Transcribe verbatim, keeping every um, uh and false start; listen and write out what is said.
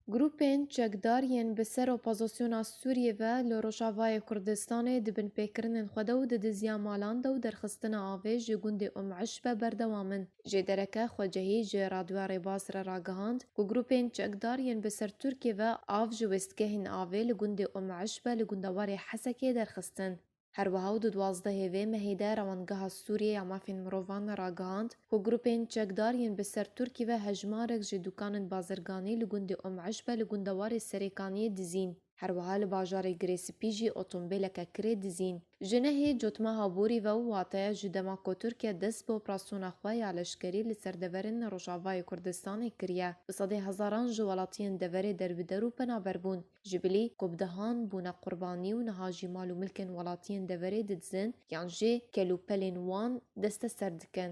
Grûpên çekdar yên bi ser opozisyona Sûriyê ve li Rojavayê Kurdistanê di binpêkirinên xwe de û di diziya malan de û derxistina avê ji gundê Umm Eşbe berdewam in. Jêdereke xwecihî ji Radyoya Rêbaz re ragihand ku grûpên çekdar yên bi ser Tirkiyê ve av ji wêstgehên avê li gundê Umm Eşbe li gundewarê Hesekê derxistin. Her wiha û di duwazdehê vê mehê de Rewangeha Sûriyê ya Mafên Mirovan ragihand ku grûpên çekdar yên bi ser Tirkî ve hejmarek ji dûkanên bazirganî li gundê Umm Eşbe li gundewarê Serêkaniyê dizîn. Her wiha li bajarê Girê Spî jî otombêleke kirê dizîn. Ji nehê cotmeha borî ve û wateya ji dema ku Tirkiye dest bi operasyona xwe ya leşkerî li ser deverên Rojavayê Kurdistanê kiriye, bi sedê hezaran ji welatiyên deverê derbeder û penaber bûn. Ji bilî ku bi dehan bûne qurbanî û niha jî mal û milkên welatiyên deverê didizin yan jî kel û pelên wan desteser dikin.